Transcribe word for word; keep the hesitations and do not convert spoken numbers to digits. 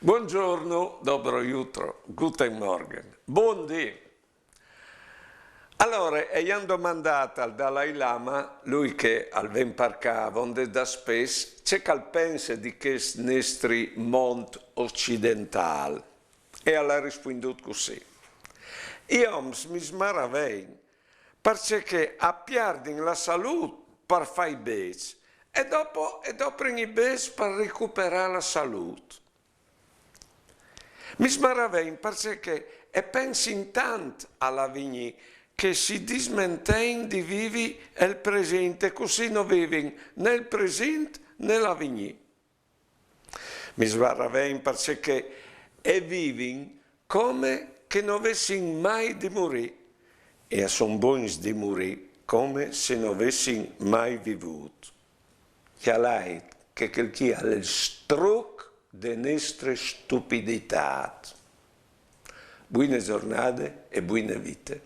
Buongiorno, dobro jutro, guten Morgen, buon dì. Alore, e i àn domandât al Dalai Lama, lui che al ven par ca avonde daspès, ce che al pense di chest nestri mont ocidentâl. E al à rispuindût cussì: I oms mi smaravein, parcè che a pierdin la salût par fâ i bêçs, e dopo e doprin i bêçs par ricuperâ la salût. Mi smaravein parcè che e pensin tant al avignî che si dismentein di vivi el presint, e cussì no vivin né il presint né l'avignî. Mi smaravein parcè che e vivin come che no vessin mai di murî, e a son bogns di murî come se no vessin mai vivût. Cjalait che chel chi al è il struc de nestre stupiditât. Buine zornade e buine vite.